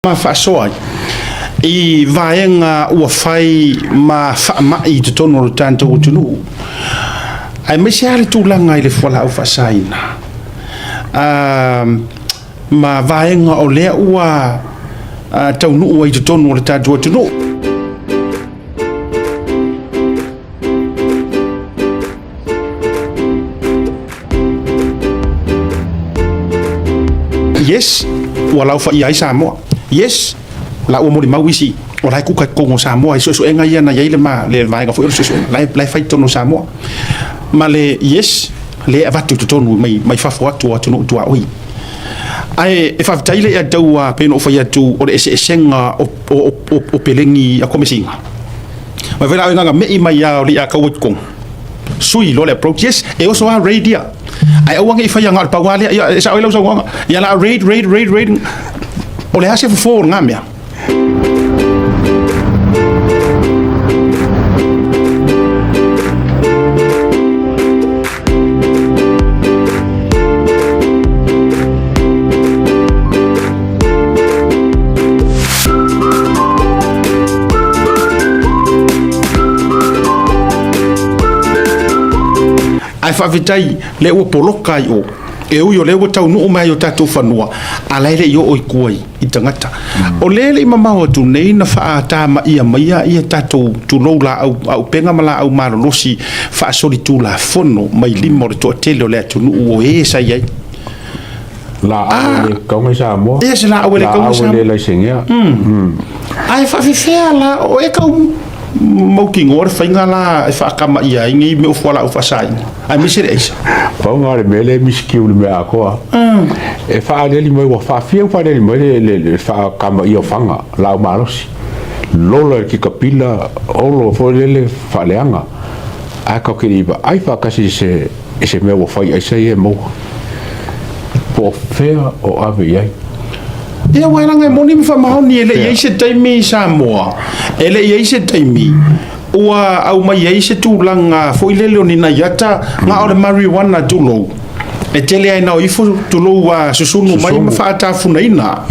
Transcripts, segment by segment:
Ma faasoa ai i vaega ua fai ma faamai i totonu o le tatou atunuu, aemaise lava le tulaga i le fualaau faasaina ma vaega o lea ua taunuu ai i totonu o le tatou atunuu. Yes, ua laofaia ai Samoa. Yes, la ua molimau isi o la e kuka i totonu o Samoa i suesuega ia na i ai le, ma, le vaega foi o le suesuega, la e, la e fai i totonu o Samoa. Ma le yes, le e avatu i totonu mai, mai fafo atu o atunuu tuaoi. Ae e faafetai le ia taua pei ona ou fai atu o le eseesega o, o, o, o pelegi a komesina. Mai foi la o gaga me'i mai a o le ia kaua i totonu. Sui loa le approach, yes, e oso lava raid ia. Ae aua ne i faia na o le pau lava lea, ia e sao ai lau saunoaga. Ia la raid, raid, raid, raid. O le a se fofo o lena mea? Ae faafetai lea ua poloka ai o e ui o lea ua taunuu mai ai o tatou fanua, a la e le i oo i tua i tagata. O lea e le i mamao atu nei na faatamaia maia ia tatou tulou laau auupega ma laau malolosi faasolitulafono mai lima o le toatele o le atunuu o e sa i ai. Laau e le kauga i Samoa. Ia se laau e le kauga i Samoa. Laau e le laisengea. Ae faafefea la, o e kau mautinoa le faiga la e faakamaia ai nei mea o fualaau faasaina, aemaise le aisa. Pau lena o le mea lea e misikiu i le mea atoa. E faaaliali mai, ua faafia ona faaaliali mai le faakamaia o fana, laau malosi. Lola i le tikapila, olo foi lele faaleaga. Ae tatou te le i vaai faatasi i se i se mea ua fai aisa ia e maua. Po o fea o ave i ai. Ia, aua leaga e moni ma faamaoni, e le i i ai se taimi i Samoa, e le i i ai se taimi ua aumai ai se tulaga foi lele o ni nai ata, na o le marijuana tulou, e tele ai na o ifo tulou ua susunu mai ma faatafunaina.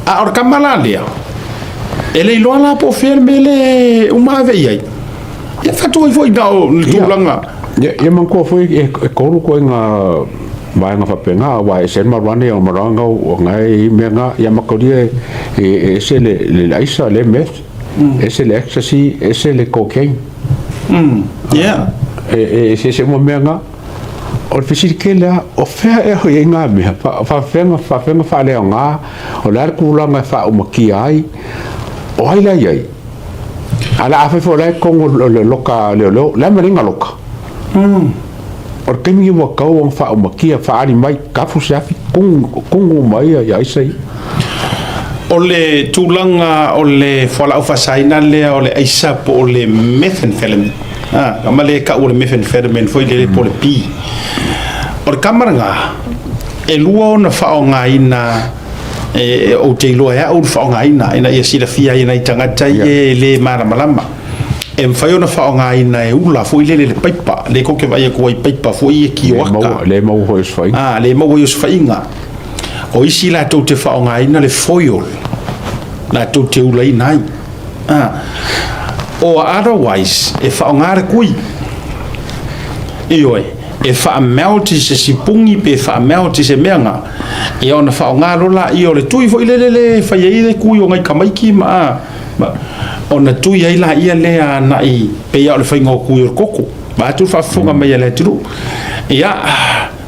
A o le kama la lea, e le iloa la po o fea le mea lea e uma ave i ai. Ia faatu ai foi na o le tulaga. Ia manatua foi e tolu ituaiga vaega faapena, aua e ese le marijuana o marijuana o na e i ai mea na, ia matalia e ese le aisa, le meth, ese le ecstasy, ese le cocaine. E eseese uma mea na. O le fesili tele lava, o fea ea o i ai na mea? Faafefea ona faaleaoga? O le a le tulaga e faaumatia ai? O ai la e i ai? A la afai foi o la e totonu o le loka a leoleo, o le a le mea e leai na loka? O le taimi ua tatau ona faaumatia, faaali mai, tafu se afi, tugu uma ai ia aisa ia. O le tulaga o le fualaau faasaina lea o le aisa po o le methamphetamine, ma le tau o le methamphetamine foi lele po o le P. O le kama lena, e lua ona faaaogaina e, ou te iloa e au le faaaogaina ina ia silafia ai e nai tagata ia e le malamalama. E mafai ona faaaogaina e ula foi lele le paipa, le kou te vaai atu ai paipa foi e kioaka. Le maua foi osofaiga. Ah, le maua i osofaiga. O isi latou te faaaogaina le foil, latou te ulaina ai. Ah, or otherwise, e faaaoga le kui. Ioe, e faamelt i se sipuni pe faamelt i se mea na, ia ona faaaoga loa laia o le tui foi lele le fai ai le tui o nai tamaiti ma, ma ona tui ai laia lea agai pei lava o le faiga o tui o le koko. Vaeatu le faafofoga mai a le atunuu. Ia,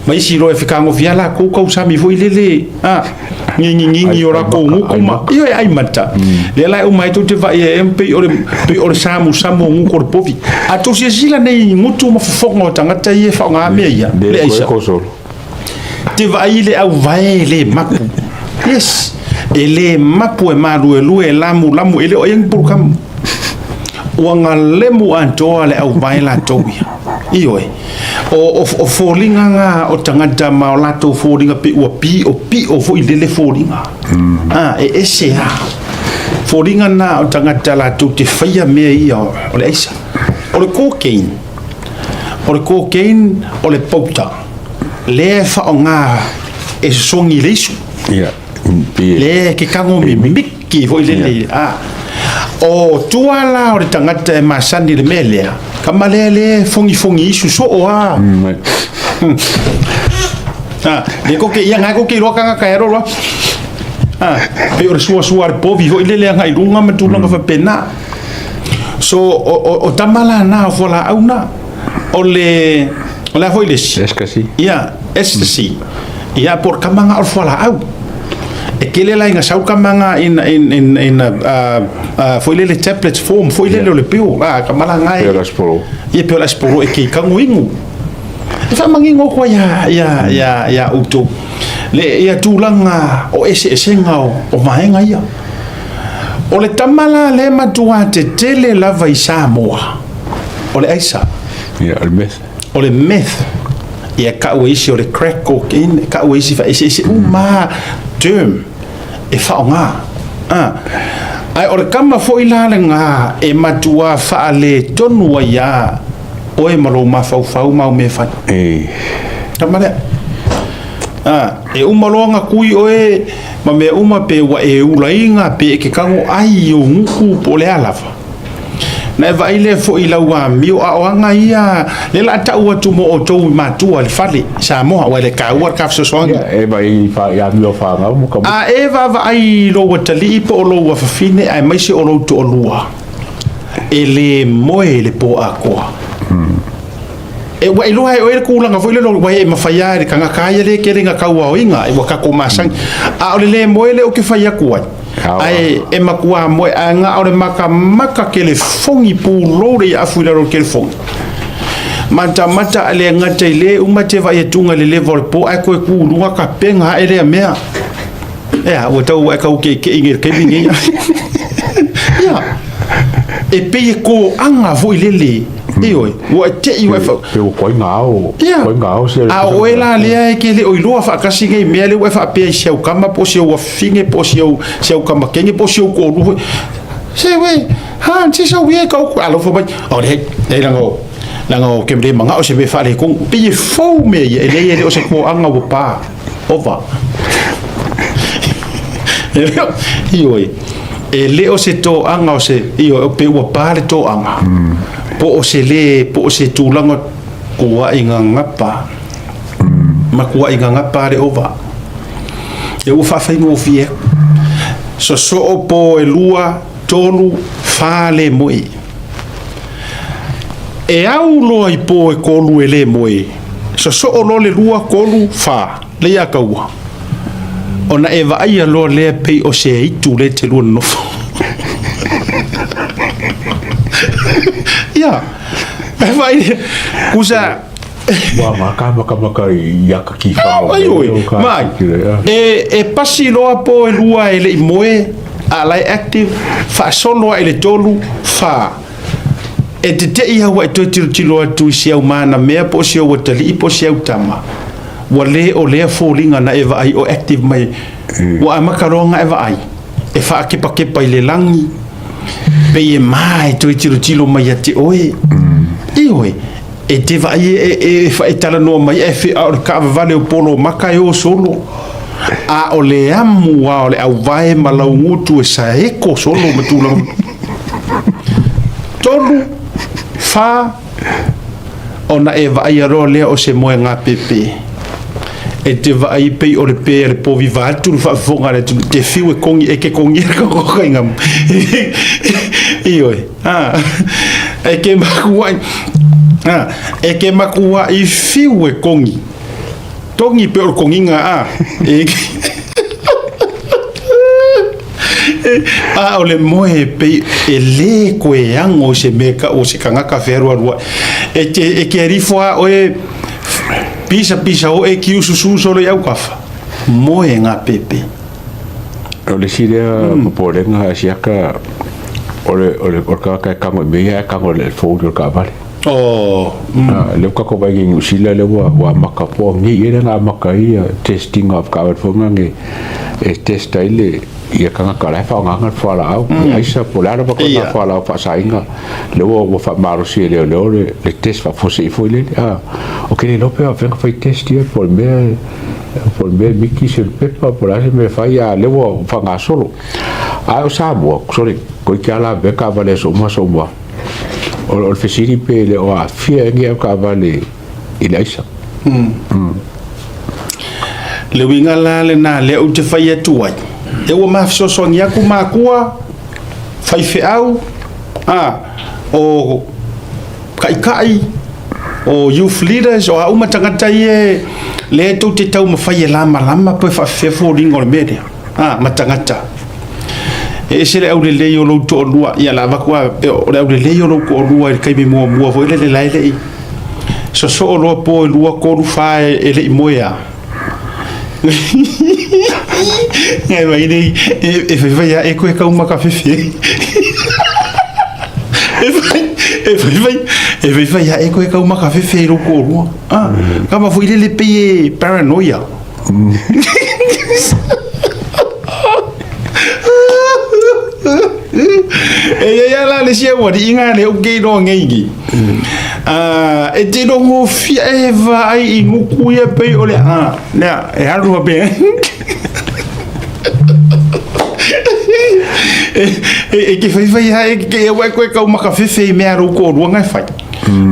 ma isi loa e fetagofi lava latou tausami foi lele, a, ngingingingi o latou gutu ma, ioe, ai mata. Lea la e uma ai tou te vaai ai pei o le, pei o le samusamu o gutu o le povi. A tou silasila nei i gutu ma fofoga o tagata ia e faaaoga mea ia, le aisa. Te vaai i le auvae e le mapu. Yes, e le mapu e maluelue e lamulamu, e le o i ai ni polokamu. Ua galemu atoa le auvae latou ia. Ioe. O, o, o foliga na o tagata ma o latou foliga pe ua piopio foi lele foliga. Ah, e ese lava. Foliga na o tagata latou te faia mea ia o le aisa. O le cocaine, o le cocaine o le pauta lea e faaaoga e sosogi i le isu. Ia. Le ke kago mimiki foi lele a. O tua la o le tagata e masani i le mea lea, kama lea le fogifogi isu soo a. A, le koke ia ngai koke iloa kanga ka ero loa. A, pe o le suasua le povi foi lele agai i luga ma tulaga faapena. So o tama la na o fualaau na. O le o le a foi le isi? Ecstasy. Ia, ecstasy. Ia, po o le kama nga o le fualaau. E tele la ina sau kama nga in foi lele tablet form foi lele o le pill. Ah, kama la nga e. Pei o le aspolo. Ia, pei o le aspolo e ke kago inu. E faamanino atu ai ia outou le ia tulaga o eseesega o vaega ia. O le tama la lea e matua tetele lava i Samoa, o le aisa. Ia, o le meth. O le meth. Ia, kau e isi o le crack cocaine, kau e isi faaeseese uma lava term e faaaoga. Ah. Ae o le kama foi la lena e matua faaletonu ai lava oe ma lou mafaufau ma au mea e fai. Tama lea. A, e uma loa ona kui oe ma mea uma pe ua e ulaina pe e ke kago ai i ou gutu po o le a lava. Na e vaai lea foi i lau amio a o aga ia lea la a tau atu mo outou i matua i le fale i Samoa aua e le taua le ta fesoasoani. Ia, e vaai i amio fanau ma ka. A e vaavaai i lou atalii po o lou afafine aemaise o lou toalua. E le moe i le pō atoa. E ua iloa e oe le tulaga foi lele ua e mafai lava e le tagata lava ia lea e tele ina tauaoina, ua tatou masani. A o le le moe lea ou te fai atu ai, ae e matua moe, ae na o le matamata telefoni, pulou le afu i lalo o le telefoni. Matamata a le gata i le uma te vaai atuga i le leva o le po, ae toe tu i luga tapena ae lea mea. Ea, ua tau ua e tau ke'eke'e nei i le taimi nei. Ia, e pei e toaga foi lele, ioe, ua e te'i ua e fa... Pe ua koai ngā ao, Ia, koai ngā ao se... a o oe la lea e ke le o iloa faatasi nei mea lea ua e faapea i si au kama po o si au afafine po o si au, si au kama kene po o si ou toalua foi. Se uē, ha, se sau ia e kau, alofa mai, o leai, leai leaga o, leaga ou te le mana'o i se mea faaletonu. Pei e fou mea ia, e leai e le o se toaga ua pa. Ova. E le o, ioe, e le o se toaga o se, ioe, pe ua pa le toaga, po o se le, po o se tulaga kuaʻi gagapa, makuaʻi gagapa le ova. Ia ua faafaigofie atu. Sosoo po e lua, tolu, fa le moe. E au loa i po e kolu e le moe, sosoo loa le lua, kolu, fa, lea ia kaua. Ona e vaaia loa lea pei o se aitu lea e te lua nonofo. Ia, e vaai lea, kusa... Ua maka makamaka i aka ki whanau. Ai oi, mai, e pasi loa po e lua e le i moe, a la e active, faasolo ae i le tolu, fa. E teteʻi au a e toe tilotilo atu i si au manamea po o si ou atalii po o si au tama, ua le o lea foliga na e vaai o active mai, ua amata loa ona e vaai, e faakepakepa i le lagi, pei e ma e toe tilotilo mai ia te oe. Ioe, e te vaai e talanoa mai ae a o le taavavale o polo maka e o solo. A o le amu lava o le auvae ma laugutu e saeko solo ma tulaga. Tolu, fa, ona e vaaia loa lea o se moega pepe. E te vaai pei o le pe a le povi vaeatu le faafofoga a le atunuu, te fiu e kogi, e ke kogia le kokokaiga. Ioe, a, e ke makuaʻi, a, e ke makuaʻi fiu e kogi. Togi pei o le kogiga a, e a o le moe e pei e lē koe ago i se mea kau o se tagata fealualuaʻi. E te, e ke alifo a oe pisa pisa o e kiususu solo i autafa, moe ngā pepe. O le isi lea popolega a siaka, o le, o le, o le tagata e kago i mea ia, e kago i le phone o le taavale. Oh. Lea ua tatou vaai nei i Niu Sila lea ua ua amata po o nei ea lea na amata ai ia testing of taavale foi na e test ai le ia tagata la e faaaogaina le fualaau po o le aisa po o le a lava ituaiga fualaau faasaina lea ua ua faamalosi e leoleo le le test faafuasei foi lele a. Ou te le iloa pe faapefea ona fai test ia po o le mea po o le mea e miki se pepa po o le a se mea e fai a o lea ua faagasolo. Ae o Samoa, sole, toeitiiti lava lavea taavale i aso uma aso uma. O le fesili pe le o aafia ai ni au taavale i le aisa. Le uiga la lena lea ou te fai atu ai, e ua ma fesoasoani atu makua, faifeau, a, o taitai, o youth leaders, o a uma tagata ia lea tou te taumafai e lamalama pe faafefea foliga o le mea lea. A, ma tagata. E ese le aulelei o lou toalua, ia la avatu lava, o le aulelei o lou toalua i le taimi muamua foi lele la e le i sosoo loa po e 2, 3, 4 e le i moe a. Ngai mai nei, e faifai a e koe kau makafefe. E fai, e faifai, e faifai a e koe kau makafefe i lou toalua. A, kama foi lele pei e paranoia. E i ai la le isi aualiiga lea ou te iloa nei nei. Ah, e te rongofia e vaai i nuku ia pei o le a lea e alu faapea. E te faifai lava e te aua e koe tau makafefe i mea a lou toalua na e fai.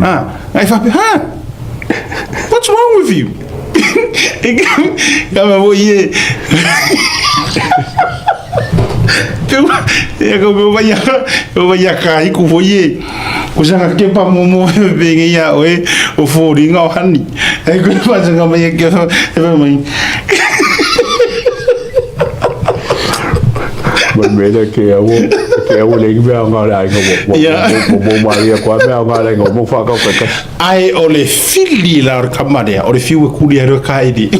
Ah, na e faapea, ha, what's wrong with you? Ka mea foi e. Ia ko me vai a vai a kai ku foi e. Ko sanga ke pa mo mo pe ngi ia oe o fōringa o hani. E ko pa sanga mai e ke e mai. Ma le mea lea ke au ke au le mea o ngā le aiga mo mo mo maria ko mea o ngā le aiga mo whakau kai kasi. Ae o le fili la o le kama lea, o le fiu e kuli ai loa kaili.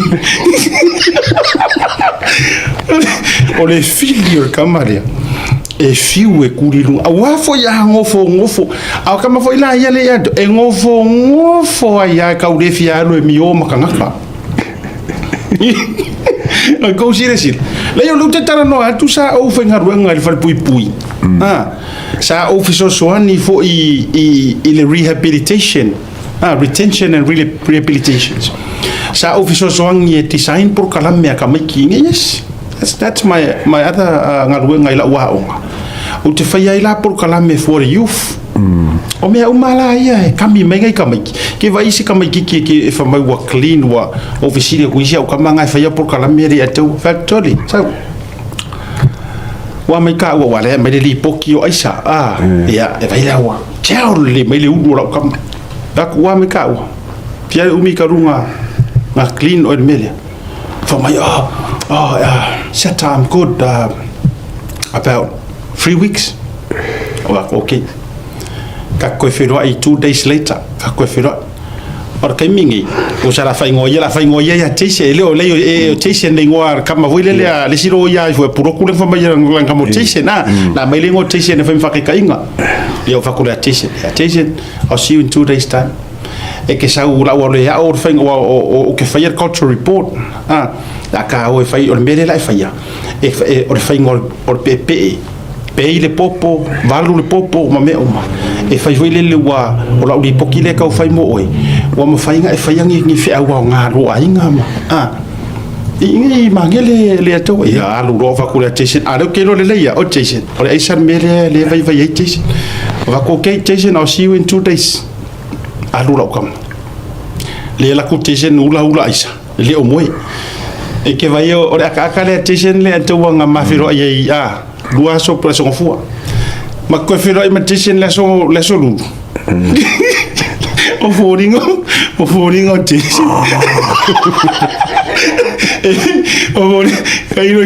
O le fili o le kama lea, e fiu e kuli i luga. Aua foi a gofogofo, a o kama foi la ia le ia, e gofogofo ai lava e kau le fia alu e mio ma tagata. O kou silasila. Leai o lea ou te talanoa atu sa ou faigaluega i le falepuipui. Sa ou fesoasoani foi i le rehabilitation, retention and rehabilitation. Sa ou fesoasoani e design polokalame a tamaiti. Yes, that's my other galuega i lau aoga. Ou te faia ai la polokalame for the youth. O mea uma la ia e kami mai ngai tamaiti. Ke vaai isi tamaititi e fai mai ua clean, ua ou fesili atu i isi au tama na e faia polokalame e le ia te au. Fai atu, Toli, sau. Ua mai ka ua ua lea mai le lipoti o aisa. Ah, ia, e vai lea ua. Tiao le mai le ulu o lau kama. Aku ua mai ka ua. Fia le umi ka runga nga clean oil me lea. Fa mai, oh, oh, set I'm good about 3 weeks. O aku, okay. Ka koe whenua i 2 days later. Ka koe whenua. O le taimi lenei, ua sa la faaigoa ia, la faaigoa ia ia Jason, e le o lei e o Jason le igoa a le tama foi lele a le isi loia ifo e puloku le fa mai lana tama o Jason, a, la aumai le igoa o Jason e fai ma faataitaiga. Ia ou fai atu lea Jason, ia Jason, I'll see you in 2 days time. E ke sau lau alu e ao le faiga, aua ou te faia le cultural report, a, a ka o e fai, o le mea lea la e faia, e, o le faiga o le peepee, Pei le popo, valu le popo ma mea uma. E fai foi lele ua, o lau lipoti lea e tau fai mo oe, ua mafai ona e faia ni, ni feau aoga a lou aiga ma, a, i, i magele le atu, ia alu loa avatu lea Jason, a lea ou te iloa lelei ia, o Jason, o le aisa le mea lea, lea e vaivai ai Jason. Avatu, okay Jason, I'll see you in 2 days. Alu lau tama. Lea laku Jason ula ula aisa. E le o moe. E ke vai o le akaaka lea Jason lea te uanga ma feiloai ai a 2 aso po o le aso Gafua. Ma koe feiloai ma Jason le aso le aso Lulu. O foliga o foliga o Jason. O foliga tailo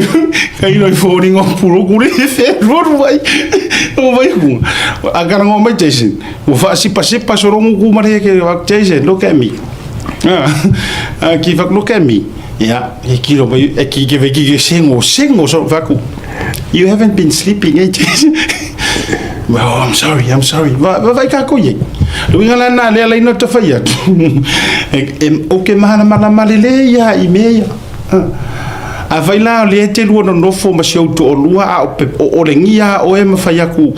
tailo i foliga o puloku le whenua ai. O vai hunga. A karangoa mai Jason, ua faasipasipa sologo ku ma le heke, Jason, look at me. Ah, ki whaku look at me. Ia, e kilo mai, e ki ke ki ke sengo, sengo so whaku. You haven't been sleeping, eh, Jason? Well, I'm sorry, I'm sorry. Va, va vai kākou i ai. Le uiga la nā lea laina o te whai atu. E, e, o ke mahalamalama le le ia i mea ia. A fai la o lea e te lua nonofo ma si ou toalua a o, pe, o olegia a oe ma fai aku,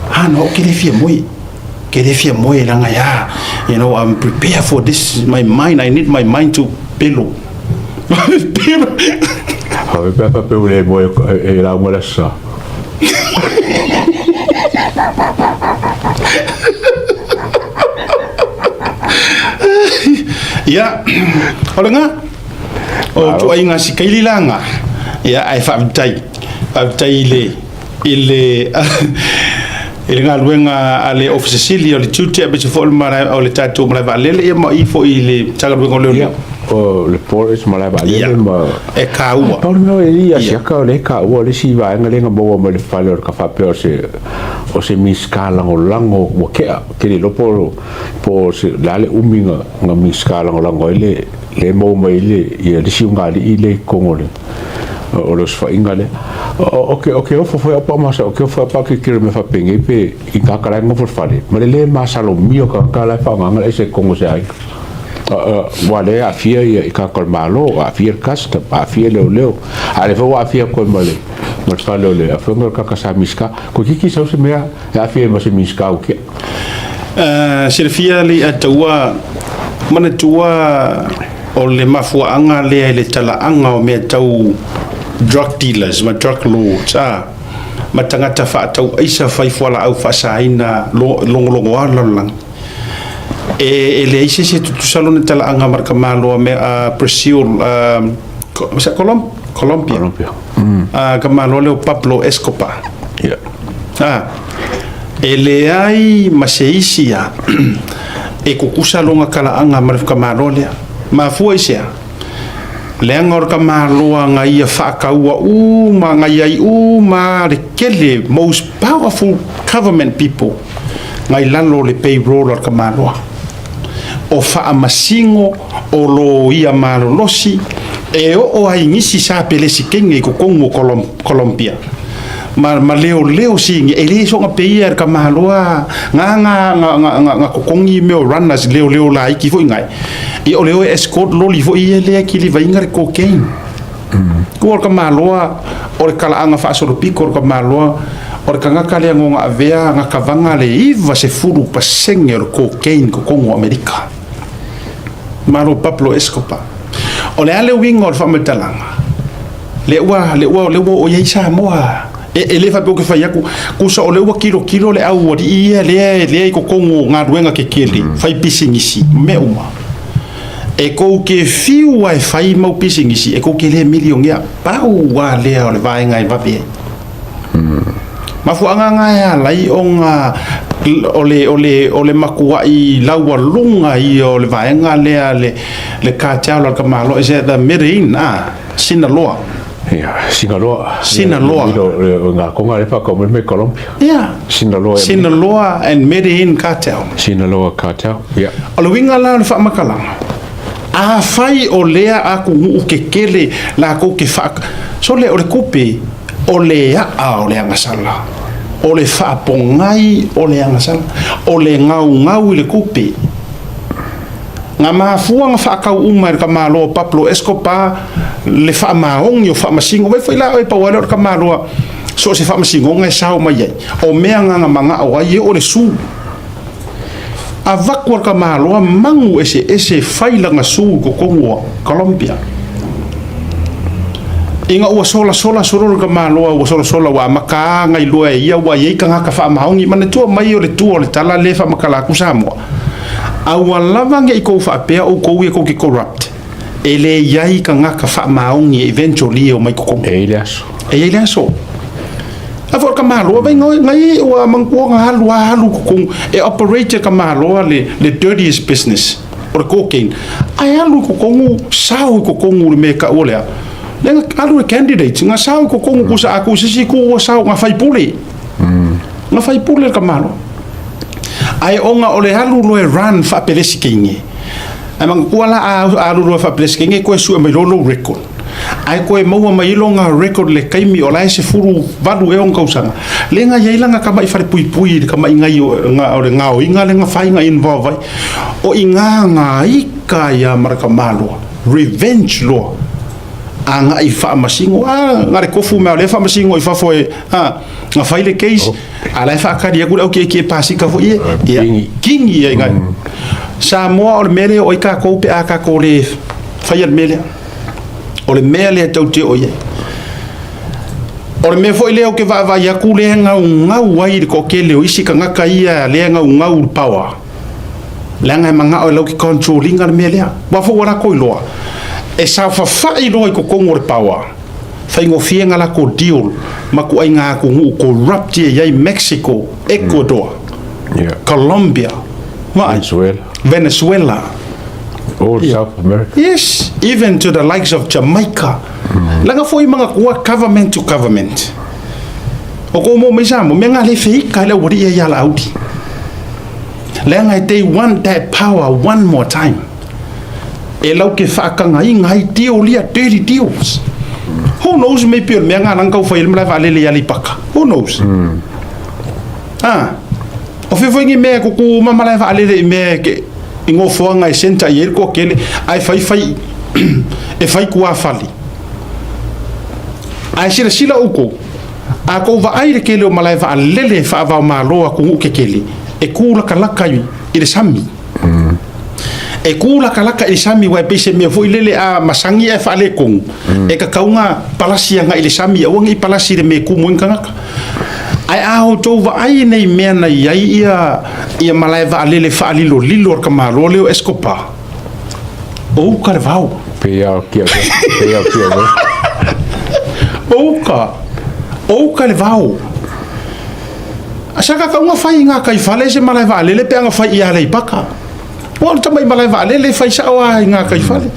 ah no, o ke le fia moe. Ke le fia moe langa ia. You know, I'm prepared for this, my mind, I need my mind to pelo. Pelo. Faapea pe a faapea ua le moe e lauga le aso Sa. Ia, o lena, o ituaiga sikaili la na, ia, ae faafetai, faafetai i le, i le, i le galuega a le Ofisa Sili o le Tiute aemaise foi o le malae, o le tatou malae vaalele, ia ma i foi i le Matagaluega o Leoleo. O le Port malae vaalele ma... E kāua. Pau le mea e i asiaka o lea e kāua le isi vaega lea na maua mai le fale o le ka faapea o se, o se Minisita lagolago ua tea, ou te le iloa po o, po o se, le a le umi na, na Minisita lagolago ai le, lea e maua mai ai le, ia le isi ulugalii lea i totonu o le, o le osofaiga lea. O, ou te, ou te ofo foi au pe a masa, ou te ofo foi au pe a tilotilo i mea faapenei pe i tagata la e nofo i le fale, ma le le masalomia o tagata la e faaaogaina le aisa i totonu o se aiga. Aua o lea e aafia i tagata o le Malo, aafia le custom, aafia leoleo, a o lea foi ua aafia atu ai ma le ma le fale o le afioga o le tagata sa Minisita. Toeitiiti sau se mea e aafia ai ma se Minisita ua tea. Silafia Leiataua, manatua o le mafuaaga lea i le talaaga o mea tau drug dealers ma drug lords a, ma tagata faatau aisa fai fualaau faasaina logologoa le lalolagi. E, e leai se isi e tutusa lona talaaga ma le tamaloa mea a Brazil, was that Colom Colombia? Colombia. Tamaloa lea o Pablo Escobar. Yeah. Ah, e leai ma se isi a e kukusa lona talaaga ma le tamaloa lea. Mafua i se a? Leaga o le tamaloa na ia faataua uma, na i ai uma le tele, most powerful government people, na i lalo o le payroll a le tamaloa. O faamasino, o loia malolosi, e oo ai nisi sa pelesitene i totonu o Colombia ma, ma leoleo sini, e le soona peia e le tamaloa nga nga nga nga nga, nga totogi mea o runners leoleo laiti foi ngai. Ia o le o e escort loli foi ia lea e kilivaina le cocaine. Kua o le tamaloa o le talaaga faasolopito o le tamaloa o le tagata lea na ona avea na kavaga le 90% o le cocaine i totonu o Amerika. Malo Pablo Escobar. O le a le uiga o le faamatalaga? Lea ua, lea ua, lea ua oo i ai Samoa. E, e le faapea ou te fai atu, tusa o lea ua tilotilo le aualii ia lea, lea i totonu o galuega tetele, fai pisinisi, mea uma. E tou te fiu lava e fai mau pisinisi, e tou te le milionea. Pau lava lea o le vaega e vave ai. Mafuaaga na e ala ai ona o le, o le, o le matuai laualuga ia o le vaega lea le, le cartel a le tamaloa, is that the Medellin, ah, Sinaloa. Ia, Sinaloa. Sinaloa. O ngā konga le whakau mai mai Colombia. Yeah. Sinaloa. Sinaloa and Medellin cartel. Sinaloa cartel, yeah. O le uiga la o le faamatalaga, afai o lea atunuu tetele latou te faa... Sole, o le tupe, o le aa o le agasala, o le faapogai o le agasala, o le gaugau i le tupe. Na mafua na faatau uma e le tamaloa o Pablo Escobar le faamaoni o faamasino. Vaai foi la oe pau lava lea o le tamaloa so o se faamasinoga e sao mai ai. O mea na na manao ai e oo le su. Avatu a le tamaloa manu eseese fai lana su i totonu o Colombia. Ina ua solasola solo le tamaloa ua solasola ua amata lava ona iloa e ia ua i ai tagata faamaoni. Manatua mai o le tua o le tala lea e faamatala atu Samoa. Aua lava ne i kou faapea outou ia tou te corrupt. E le i ai tagata faamaoni eventually e omai totonu. E i ai le aso. E i ai le aso. A foi o le tamaloa vai ngai ua manatua na alu a alu totonu e operate e le tamaloa le le dirtiest business o le cocaine ae alu i totonu sao i totonu le mea e taua lea lea na alu le candidate na sao i totonu tusa a tu i se isi itu ua sao na faipule. Na faipule le tamaloa. Ae ona o le alu loa e run faapelesikeine, ae manatua la a alu loa faapelesikeine e toe sue mai loa lou record. Ae koe maua mai ai loga record i le taimi o la e 18 ea ona tausaga, lea na i ai lana tamai falepuipui i le tamai nai o le gaoiga lea na fai na involve ai. O i ina na ita ai lava ma le tamaloa, revenge loa, agai i faamasino. A, na o le tofu mai lava o lea e faamasino i fafo e, a, na fai le case, a o la e faatali atu le au tietie pasika foi ia, ia, kini ia i ina. Samoa o le mea lea e oo ai tatou pe a tatou le faia le mea lea. O le mea lea tou te oo i ai. O le mea foi lea ou te vaavaai atu lea e gaugau ai le toatele o isi tagata ia lea e gaugau i le power, leaga e manao e latou te control ina le mea lea. Aua foi ua latou iloa, e saofafai loa i totonu o le power, faigofie ona latou deal ma ituaiga atunuu corrupt ia e i ai Mexico, Ecuador, Colombia, Venezuela. Venezuela. All South America. Yes, even to the likes of Jamaica. Leaga foi manatua government to government. O kou mo mai Samoa, mea nga le feika le aualii ia ia Laauli. Leaga they want that power one more time. E lau ke whaakangaiga ai deal ia, dirty deals. Who knows, maybe o le mea nga langa kau whai le malae waalele ia Leipaka. Who knows? Ah. O fea foi ni mea e kuku uma malae vaalele i mea e i gofoaga e centre i ai le toatele ae fai fai e fai tuafale. Ae silasila outou, a tou vaai i le tele o malae vaalele faava-o-Malo a atunuu tetele, e tu latalata i le sami. E tu latalata i le sami aua e pei se mea foi lele a masani ae faaletonu, e tatau ona palasi agai i le sami, aua ne i palasi i le mea e tumu ai ni tagata. Ae a outou vaai i nei mea na i ai ia, ia malae vaalele faalilolilo a le tamaloa lea o Escobar, o uka le vao. Pei lava o kia mea, pei lava o kia mea. O uka, o uka le vao. Sa tatau ona fai i gataifale se malae vaalele pe ana fai i Aleipata. Aua o le tamai malae vaalele e fai sao lava i gataifale.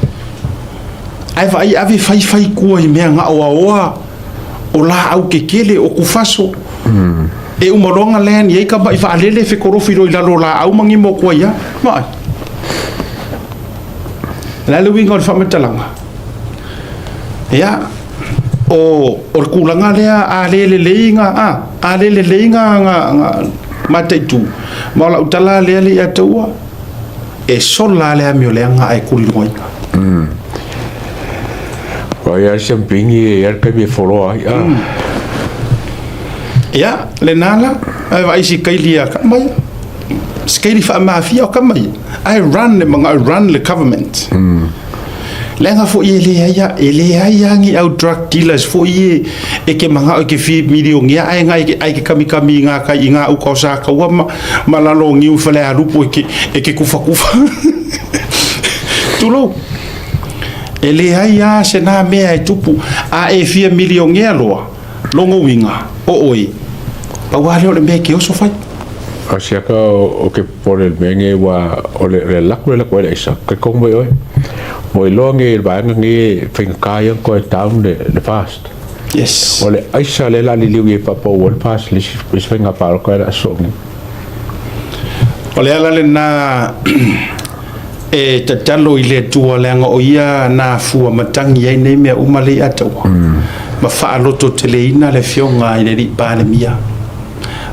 Ae vaai ave fai fai tua i mea gaoaoa o laau tetele, o tufaso. E uma loa ona land i ai tamai vaalele e fetolofi loa i lalo o laau ma gimo atu ai lava. Vaai. O le a le uiga o le faamatalaga? Ia, o, o le tulaga lea a le lelei ga, a, a le lelei ga, ga, ga mataitu, ma o lau tala lea le ia te ua, e sola le amioleaga ae tuliloaina. Aua e i ai se mpingi e i ai le taimi e foloa ai. Ah. Ia, lena la, ae vaai si kaili a ka mai. Si kaili faamafia o ka mai. Ae run le manao e run le government. Leaga foi e leai a, e leai lava ni au drug dealers foi e, e ke manao e ke fia milionea ae ngai ke, ae ke kamikami i ngā kai i ngā uka o Sakaua ma, ma lalo o niu i Falealupo e ke, e ke kufakufa. Tulou. E leai lava se nā mea e tupu, a e fia milionea loa, Lona uiga, o oe, pau lava lea o le mea e te oso fai. O se aka o ke popole i le mea nei ua o le le alu atu le alu atu ai le aisa ke kong mai oe mo iloa nei i le vaega nei e faigata ai ona toe down le le fast. Yes. O le aisa lea o le a liliu i ai paapau ai le fast i le isi isi faiga palota e le a sosoo nei. O le ala lena e tatalo i le Atua leaga o Ia na afua matagi ai nei mea uma lea ia taua, ma faalototeleina le Afioga i le Alii Palemia.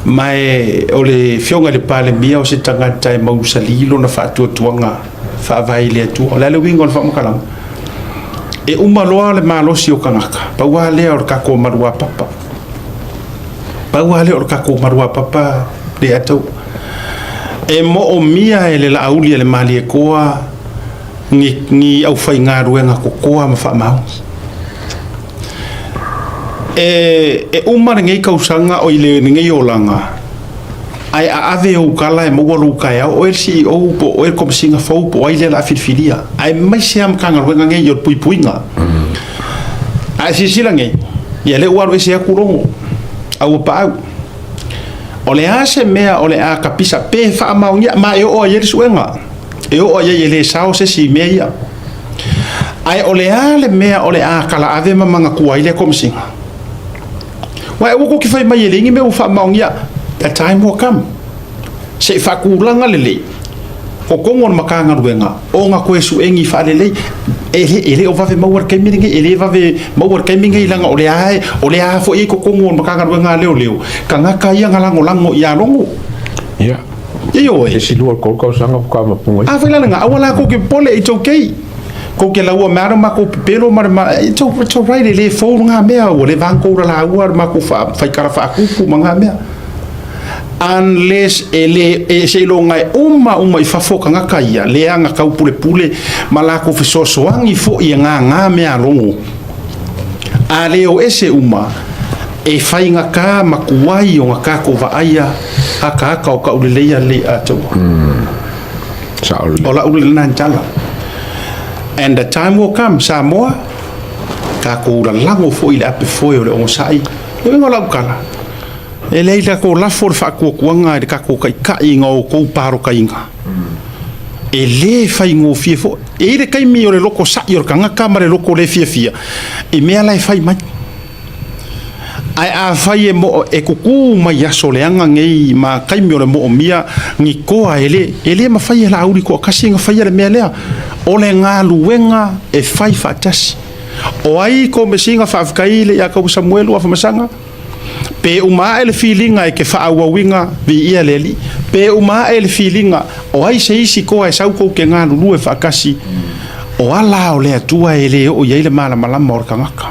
Ma e o le Afioga i le Palemia o se tagata e mausali lona faatuatuaga faavae i le Atua. O le a le uiga o le faamatalaga? E uma loa le malosi o tagata, pau lava lea o le tatou maluapapa. Pau lava lea o le tatou maluapapa lea tau. E moomia e le Laauli a le Malietoa ni, ni aufaigaluega totoa ma faamaoni. E, e uma lenei tausaga o i lenei olaga, ae a ave ou tala e maua lou taeao, o oe le CEO po o oe le Komesina fou po o ai lea o le a filifilia, aemaise lava Matagaluega nei o le puipuiga. A e silasila nei, ia lea ua alu ese atu Logo, a ua paau. O le a se mea o le a kapisa pe faamaonia, ma e oo ai i ai le suega, e oo ai i ai e le sao se isi i mea ia. Ae o le a le mea o le a kalaave ma manatua ai lea Komesina? Aua aua tou te fai mai e leai ni mea ua faamaonia, the time will come. Se i faatulaga lelei. Kokogo o le Matagaluega ona toe suegi faalelei. E le, e le o vave maua i le taimi lenei, e le vave maua i le taimi lenei leaga o lea lava e, o lea lava foi e i totonu o le Matagaluega a Leoleo tagata ia na lagolago ia Logo. Ia. Ioe. Isi 2 3 tausaga faatoa mapunga ai. A foi la lena, aua la tou te popole, it's okay. Kou te laua mai lo makou pepelo ma le ma, it's, it's alright, e le fou ngā mea, ua leva ona kou lalaua le makou whaikara whaakupu ma ngā mea. Unless e le, e seiloga e uma uma i fafo tagata ia, leaga taupulepule ma lakou fesoasoani foi e gagā mealogo. A le o ese uma, e faigata ma tuai ona tatou vaaia ataata o tauleleia lelei atoa. Sao lelei. O lau lena tala. And the time will come, Samoa, tatou lalago foi i le ape foe o le onosai. Le uiga o lau tala, e leai tatou lafo le faatuatuaga i le tatou taitai ina o outou palotaiga. E le faigofie foi. E i ai le taimi o le loto sa'i o le tagata ma le loto le fiafia i mea la e fai mai. Ae afai e mo, e kukū mai aso leaga nei ma taimi o le moomia ni toa e le, e le mafai e Laauli toatasi ona faia le mea lea. O le galuega e fai faatasi. O ai komesina faafetai le ia Kaua Samuelu Afamasaga? Pe uma ae le filiga e ke faaauauina, viia le Alii. Pe uma ae le filiga, o ai se isi toa e sau kou te galulue faatasi? O ala o le Atua e le oo i ai le malamalama o le tagata.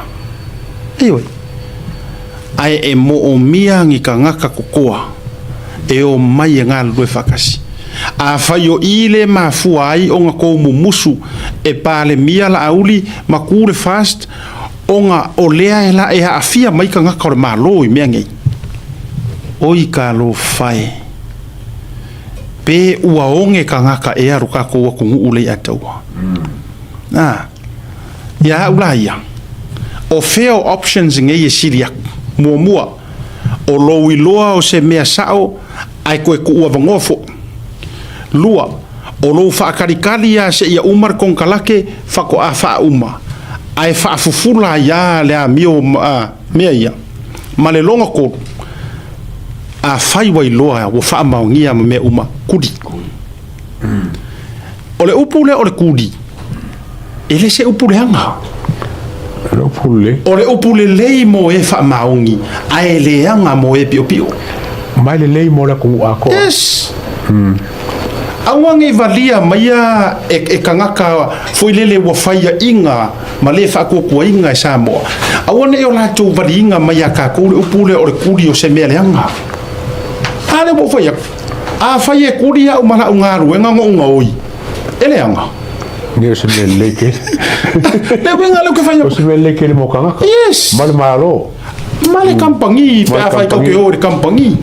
Ioe. Ae e moomia ni tagata kokoa e omai e galulue faatasi. Afai o i le mafua ai ona kou mumusu e Palemia Laauli ma ku le FAST ona o lea e la e aafia mai tagata o le Malo i mea nei. Oi talofa e! Pe ua oge tagata ea lo tatou atunuu lea i Ataua? A, ia au la ia, o fea o options nei e sili atu? Muamua, o lou iloa o se mea sao ae toe tuu avanoa foi. Lua, o lou faatalikali lava seia uma le konekarate faatoa faauma ae faafufula ai lava le amio mea ia. Ma le lona tolu, afai ua iloa ua faamaonia ma mea uma, kuli. O le upu lea o le kuli, e le se upu leaga. O le upu lelei. O le upu lelei mo e faamaoni, ae leaga mo e piopio. Ma e lelei mo le atunuu atoa. Yes. Aua nei valia maia e tagata foi lele ua faiaina ma le faatuatuaina e Samoa. Aua nei o latou valiina mai ia tatou le upu lea o le kuli o se mea leaga. A lea ua ou fai atu, afai e kuli au ma lau galuega na ou gaoi, e leaga. Ne o se mea lelei tele. Le uiga lea ou te fai atu. O se mea lelei tele mo tagata. Yes. Ma le Malo. Ma le kamupani, pe afai tou te o i le kamupani.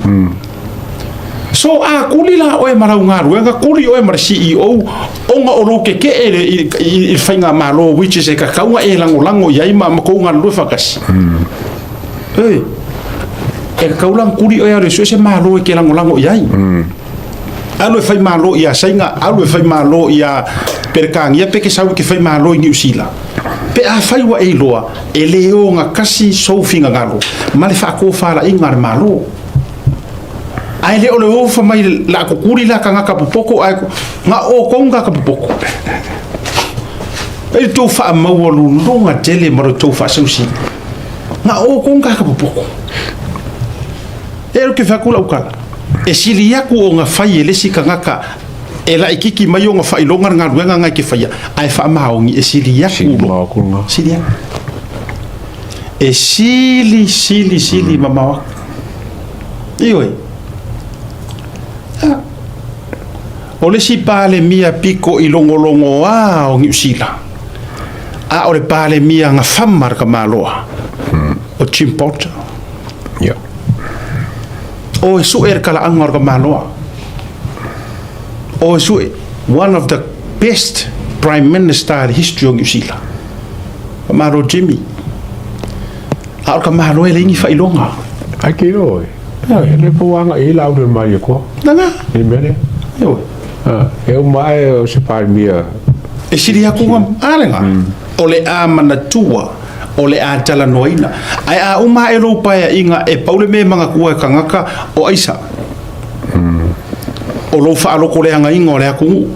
So a kuli la oe ma lau galuega, kuli oe ma le CEO ona o lou tetee i le faigamalo which is e tatau ona e lagolago i ai ma tou galulue faatasi. Oi, e tatau la ona kuli oe alu e sue se malo e te lagolago i ai. Alu e fai malo ia Saina, alu e fai malo ia Peretania pe ke sau e te fai malo i Niu Sila. Pe afai ua e iloa, e le ogatasi sou finagalo ma le faatofalaiga a le Malo. Ae le o le ofa mai la kukuli la tagata popoko ae na outou ni tagata popoko. E le tou faamaualuluga tele ma lo tou faasausili. Na outou ni tagata popoko. E ou te fai atu lau tala, e sili atu ona fai e le isi tagata e laititi mai ona faailoga le galuega na e te faia, ae faamaoni e sili atu lo. Sili atu. E sili, sili, sili mamao atu. Ioe. O le isi Palemia piko i logologoa o Niu Sila, a o le Palemia na fama le tamaloa, o Jim Porter. Yeah. O e sue le talaaga o le tamaloa. O e sue, one of the best prime minister in the history o Niu Sila. Faamalo Jimmy. A o le tamaloa e leai ni faailoga. Ai ke iloa oe. E le po anga i la ule mai e koa. Nana. I mea lea. Ioe. E uma ae o se Palemia. E sili atu nga a lena. O le a manatua, o le a talanoaina. Ae a uma ae lou paeaiga e pau le mea e manatua e tagata o aisa. O lou faalokoleagaina o le atunuu,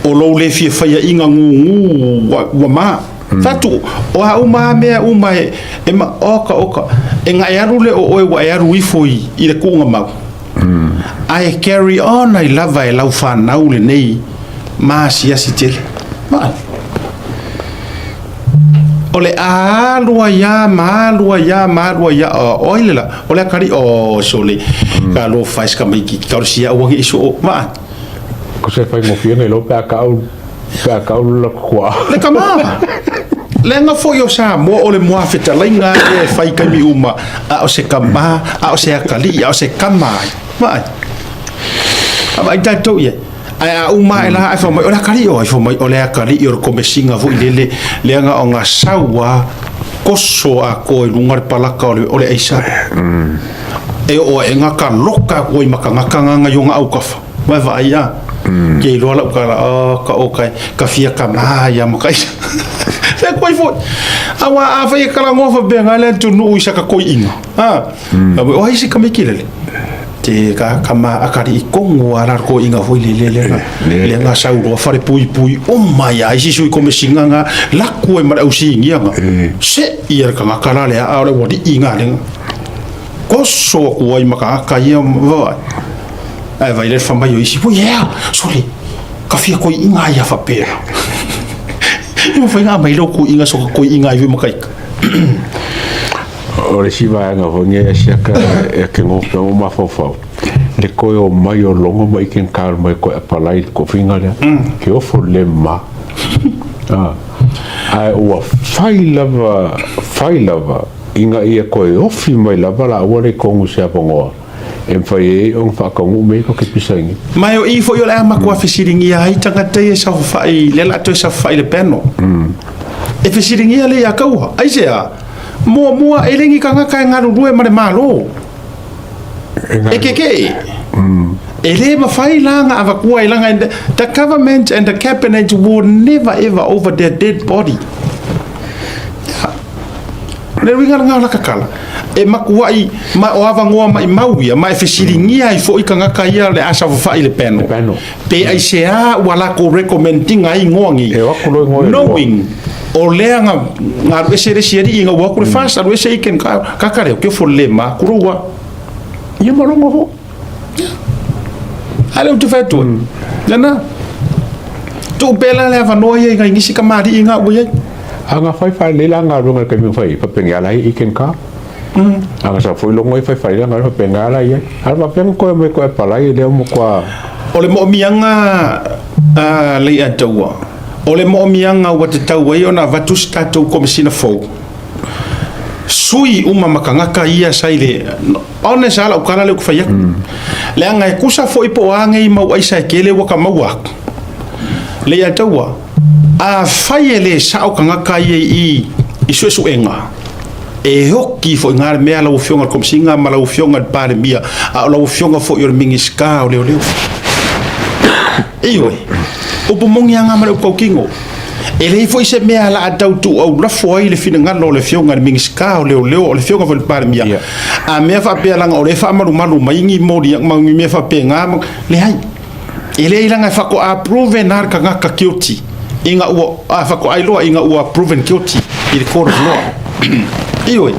o lou le fia faiaina gugu ua ma. Fatu, o a uma a mea uma e, e ma, oka, oka, e na e alu le o oe ua e alu ifo i, i le kuuga mau. Ae carry on ai lava e lau fanau lenei ma asiasi tele. Vaai. O le a alu ai a ma alu ai a ma alu ai a o ai le la o le akali o sole ka lo fai ska mai ki ka sia ua ngi so vaai. Ko se faigofie nei lo pe a kau pe a kau la kua. Le kama. Leaga foi o Samoa o le muafetalaiga lea e fai taimi uma, a o se kama, a o se atalii, a o se kama ai. Vaai. A vaai tatou i ai. Ae a uma ae la ae fai mai, o le atalii o ai? Fai mai, o le atalii o le komesiga foi lele, leaga o na sau a koso atoa i luga le palaka o le, o le aisa. E oo ae ga loka atu ai ma tagata na i ona autafa. Vaavaai a. Ke iloa lau tala, oh, ka o kai, ka fia kama ia ma kai. Fea koe foi. Aua a fai e talanoa faapea le atunuu i saka koiina. Ha. O ai se kamiki lele. Te ka kama akari i kongo a la koiina foi le le le. Le nga sau loa fale pui pui uma ia isi sui komesinga nga laku e mara usingia nga. Se ia ka nga kala le a o le wali i nga le. Koso aku ai maka aka ia vaai. Ae vai le fa mai o isi, ui ea, sole, ka fia koi inga ia whapea. E mawhai ngā mai lau koi inga so ka koi inga i makaika. O le isi vaega foi nei e siaka e ke ngope o mafaufau. Le koe o mai o logo ma ike nkaru mai koe apalai le kofinga lea. Ke ofo le ma. Ah. Ae ua fai lava, fai lava, ina ia koe ofi mai lava la ua le kongu se avangoa. E mafai ai ona faataunuu mea ia tatou te pisaina. Ma e o i foi o le a matua fesiligia ai tagata ia e saofafai, lea o le a toe saofafai i le panel. E fesiligia lea ia kaua. Aisea? Muamua, e le ni tagata e galulue ma le Malo. E kekee. E le mafai la ona avatua ai leaga the government and the cabinet will never ever over their dead body. O le uiga lena o laka tala, e matuai ma o avanoa maimau ia, ma e fesiligia ai foi tagata ia o le a saofafai i le panel, pe aisea ua latou recommend ina ai igoa nei, knowing o lea na alu ese le isi alii ina ua o atu le FAST, alu ese i ken kaka lea, ke ofo le ma kulou a. Ia ma logo foi. A lea ou te fai atu ai, lena, tuu pea la le avanoa ia i nai nisi kamali'i na ua i ai. A na fai faalelei la galuega i le taimi na fai ai, faapena la i ken ka. A na sau foi logo ai fai faalelei la galuega faapena la i ai. A faapea na toe aumai toe apalai lea ua matua. O le moomiaga a Leiataua, o le moomiaga ua tatau ai ona avatu se tatou Komesina fou, sui uma ma tagata ia sa i le Honest lava lau tala lea ou te fai atu. Leaga e tusa foi po o a nei mau aisa e tele ua ta maua atu. Leiataua, afai e le sao tagata ia i i suesuega, e oti foi i ina le mea lau Afioga i le Komesina ma lau Afioga i le Palemia, a o lau Afioga foi o le Minisita o Leoleo. Ioe, upu moni lava na ma le upu tautino. E leai foi se mea o le a tau tuuaulafo ai le finagalo o le Afioga i le Minisita o Leoleo, o le Afioga foi i le Palemia, a mea faapea leaga o lea e faamalumalu mai ni moli ma ni mea faapena, ma, leai. E leai leaga e faatoa proven lava le tagata guilty ina ua, a faatoa iloa ina ua proven guilty i le court of law. Ioe.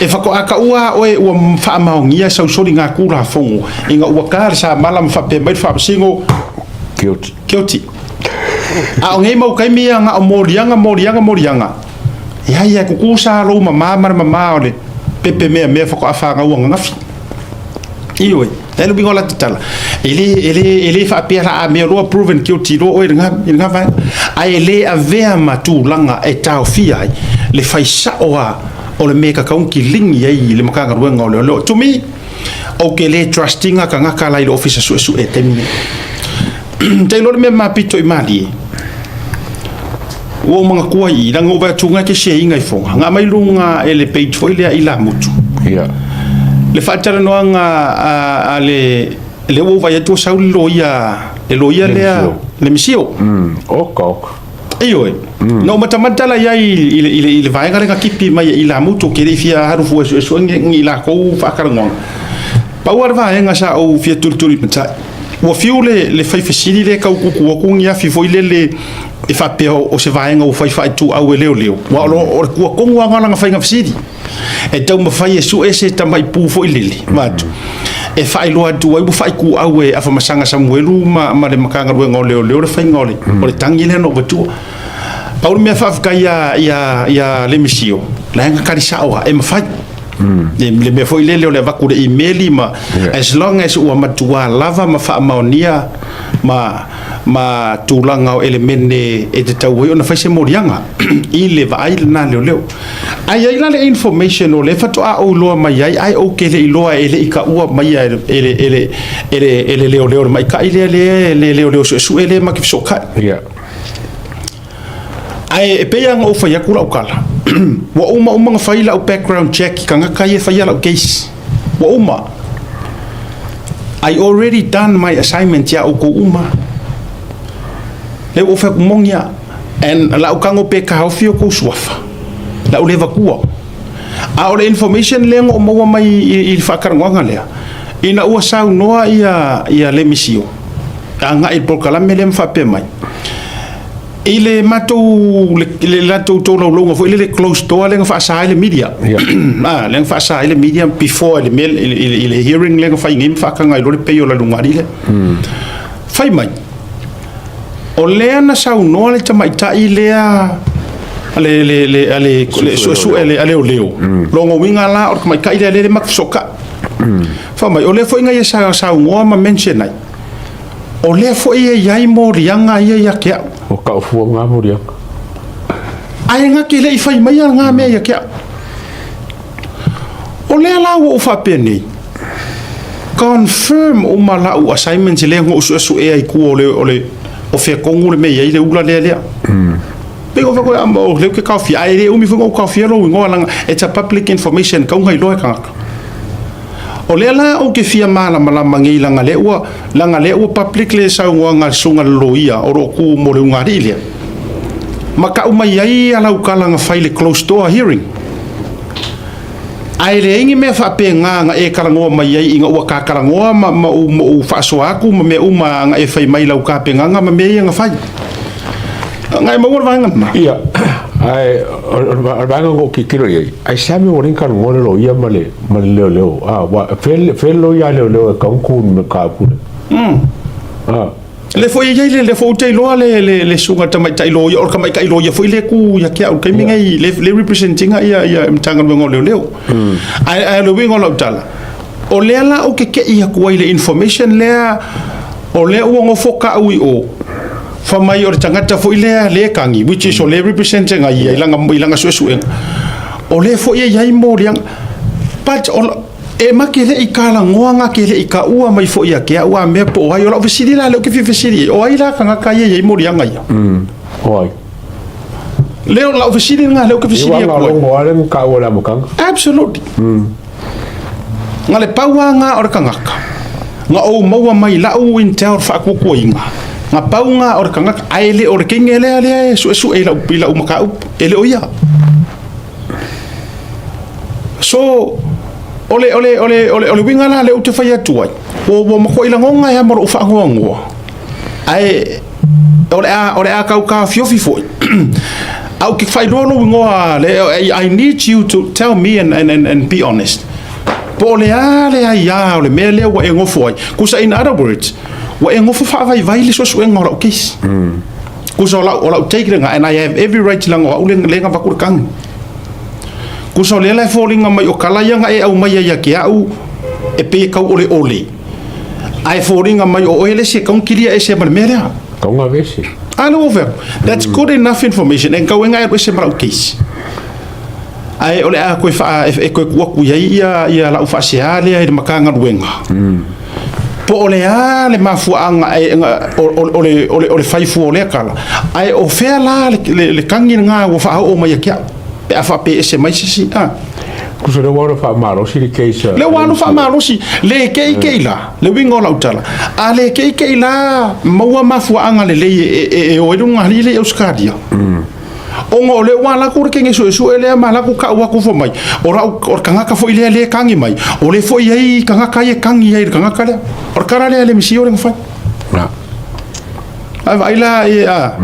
E faatoa taua lava oe ua faamaonia sau soligatulafono ina ua ta le samala ma faapea mai le Faamasino, Guilty. Guilty. A o nei mau taimi ia na o moliaga, moliaga, moliaga. Ia ia e kukusa lou mama ma le mama o le pepe mea mea faatoa fanau ananafi. Ioe, e le uiga o la tatala. E le, e le, e le faapea la a mea loa proven guilty loa oe i lena, i lena vaega. Ae le avea ma tulaga e taofia ai le fai sao a o le mea e tatau ona kiligi ai i le Matagaluega o Leoleo. To me, ou te le trust ina tagata la i le Ofisa Suesue i le taimi lenei. Te iloa le mea mapito i Malie, ua ou manatua i i, leaga ua ou vaai atu e te share ina i foga. Na aumai luga e le page foi lea i Lamutu. Yeah. Le faatalanoaga a, a le, lea ua ou vaai atu ua sau le loia, le loia lea, le misio. Oka, oka. Ioe. Na ou matamata la i ai i le, i le, i le vaega lea na kipi mai e Ilamutu, ke le i fia alu fua e suesue ni, ni lakou faatalanoaga. Pau lava le vaega sa ou fia tulitulimatai, ua fiu le, le fai fesili lea e tau tutu atu ni afi foi lele e faapea o se vaega ua fai faaituau e leoleo, aua o, lo, o le tua tonu lava lena o lana faiga fesili. E taumafai e sue se tamai pu foi lele, vaeatu, e faailoa atu ai ua faaituau e Afamasaga Samuelu ma, ma le Matagaluega o Leoleo le faiga o le, o le tagi lea na ou avatua. Pau le mea faafetai ia, ia, ia Lemisio, la e na tali sao lava, e mafai. Le, le mea foi lele o le avatu le imeli ma as long as ua matua lava ma faamaonia ma ma tulaga o elemene e tatau ai ona fai se moliaga i le vaai lena a leoleo. Ae i ai la le information o lea faatoa ou iloa mai ai, ae ou te le iloa e le i taua maia e le, e le, e le, e le, e le leoleo le maita'i lea, lea, le leoleo suesue lea ma te fesootai. Yeah. Ae e pei lava ona ou fai atu lau tala, ua uma uma ona fai lau background check i tagata ia e faia lau case. Ua uma. I already done my assignment ia outou uma. Lea ua ou fai atu, moni lava. And lau tago pe taofi outou suafa. Lau le avatua. A o le information lea na ou maua mai i le faatalanoaga lea, ina ua saunoa ia, ia Lemisio, agai i le polokalame lea ma faapea mai, i le matou, le latou tolaulauga foi lele closed door lea na faasa ai le media. Ah, lea na faasa ai le media before i le mea, i le hearing lea na fai nei ma faataga ai loa le pay o le lugalii lea. Fai mai, o lea na saunoa le tamaitai lea a le, le, le, a le, le suesue a le, a leoleo. Lona uiga la o le tamaitai lea lea le matou fesootai. Fai mai, o lea foi na ia saunoa ma mention ai, O lea foi e i ai moliaga ia ia te au. O kau fua ngā moliaga. Ae na te le i fai maia ngā mea ia te au. O lea la ua ou faapea nei, confirm uma lau assignments lea na ou suesuea i tua o le, o le, o fea tonu le mea e i ai le ula lea lea. Pei o fai koe, o lea ou te taofia, ae le umi foi na ou taofia lou igoa leaga it's a public information, kau na iloa e tagata. O lea la ou te fia malamalama nei leaga lea ua, leaga lea ua public le saunoaga a le susuga i le loia o lo o tu mo le ugaalii lea, ma tau mai ai a lau tala na fai i le closed door hearing. Ae leai ni mea faapena na e talanoa mai ai ina ua ta talanoa ma, ma ou, ma ou faasoa atu ma mea uma na e fai mai i lau tapenaga ma mea ia na fai. Na e maua le vaega lena? Ia, ae o le vaega na ou tilotilo i ai, aisea mea ua le talanoa le loia ma le ma le leoleo, a ua fea le loia a leoleo e tatau ona tu i le mataupu lea? A. Lea foi e i ai le, lea foi ou te iloa le, le, le susuga i le tamaitai loia, o le tamaitai loia foi lea e tu ia te au i le taimi lenei, le, le represent ina ia, ia Matagaluega o Leoleo. Ae, ae o le uiga o lau tala, o lea la ou te tei atu ai i le information lea, o lea ua nofo tau i o, fai mai o le tagata foi lea le tagi, which is o lea e represent ina ia i lana, i lana suesuega, o lea foi e i ai moliaga. But o, e ma ke le i talanoa na ke le i taua mai foi ia te au a mea po o ai. O lau fesili la lea ou te fia fesili i ai, o ai la tagata ia e i ai moliaga ia? O ai? Lea o lau fesili lena lea ou te fesili atu ai. Ia ua logo lava lea na taua i le amataga. Absolutely. Na le pau lava na o le tagata na ou maua mai lau intel faatuatuaina, na pau na o le tagata, ae le o le teine lea lea e suesue i lau, i lau mataupu, e le o ia. So, o le, o le, o le, o le, o le uiga la lea ou te fai atu ai, ua, ua matuai lagona ai lava ma lou faanoanoa, ae o le a, o le a tau taofiofi foi. Ae ou te faailoa lou igoa, le, I need you to tell me and, and, and, and be honest. Po o le a le aia o le mea lea ua e nofo ai. Kusa in other words, ua e nofo faavaivai le suesuega o lau case. Kusa o lau, o lau take lena, and I have every right leaga o au le, le na avatu le tagi. Kusa o lea la e foliga mai o kala ia na e aumaia ia te au e pei e tau oleole. Ae foliga mai o oe le isi e tau kilia ese ma le mea lea. Tau na vese. A le ua fai atu, that's good enough information e tau e na e alu ese ma lau case. Ae o le a toe faa, e toe tuu atu i ai ia, ia lau faasea lea i le Matagaluega. Po o le a le mafuaaga e, o, o, o, le, o, le, o le fai fua o lea tala. Ae o fea la le, le, le tagi lena ua faaoo mai ia te au, pe a faapea e ese mai se isi, a. Tusa lea ua alu faamalosi le case a. Lea ua alu faamalosi, le keikei la, le uiga o lau tala, a le keikei la maua mafuaaga lelei e, e, e o ai le ulugalii lea i Ausetalia. Ona o lea ua alu atu le teine suesue lea ma alu atu tau atu fai mai, o lau, o le tagata foi lea lea e tagi mai, o lea foi e i ai tagata ia e tagi ai i le tagata lea. O le tala lea a le MCIL lea na fai. Ae vaai la i a,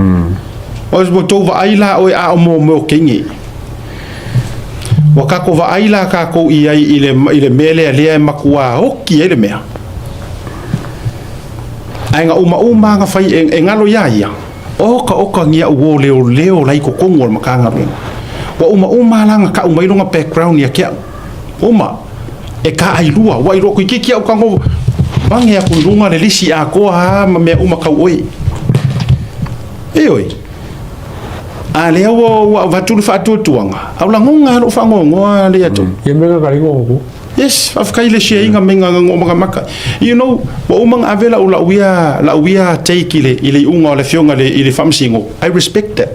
ua outou vaai la oe a o mo o teine. Ua tatou vaai la tatou i ai i le, i le mea lea lea e matua oti ai le mea. Ae na umauma na fai e, e galo iā ia. Oka oka ni au o leoleo la i totonu o le Matagaluega. Ua umauma la na tau mai lona background ia te au. Uma, e taailua, ua iloa toeitiiti au tago vage atu i luga le lisi atoa a ma mea uma tau oe. Ioe. A lea ua ua avatu le faatuatuaga, au lagona lava lou faanoanoa lea atu. Ia mea ka ligo ku. Yes, faafetai le share ina mea na makamaka. You know, ua uma na ave lau lau ia lau ia take i le i le iuga o le afioga i le i le Faamasino. I respect that.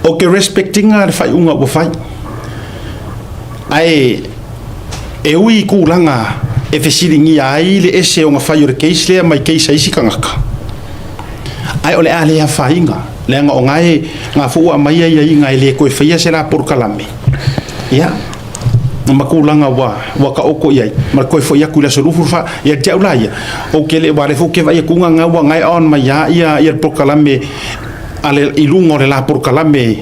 Ou te respect ina le faaiuga ua fai. Ae e ui i tulaga e fesiligia ai le ese o na fai o le case lea mai case a isi tagata, ae o le a le afaina, leaga o na e na foi ua aumai aiaiga e le toe faia se la polokalame, ia, ma tulaga ua ua taoto i ai, ma le toe foi atu i le aso 24. Ia te au la ia, ou te le, aua o lea foi ou te vaai atu na ua na e on mai lava ia le polokalame a le, i luga o le la polokalame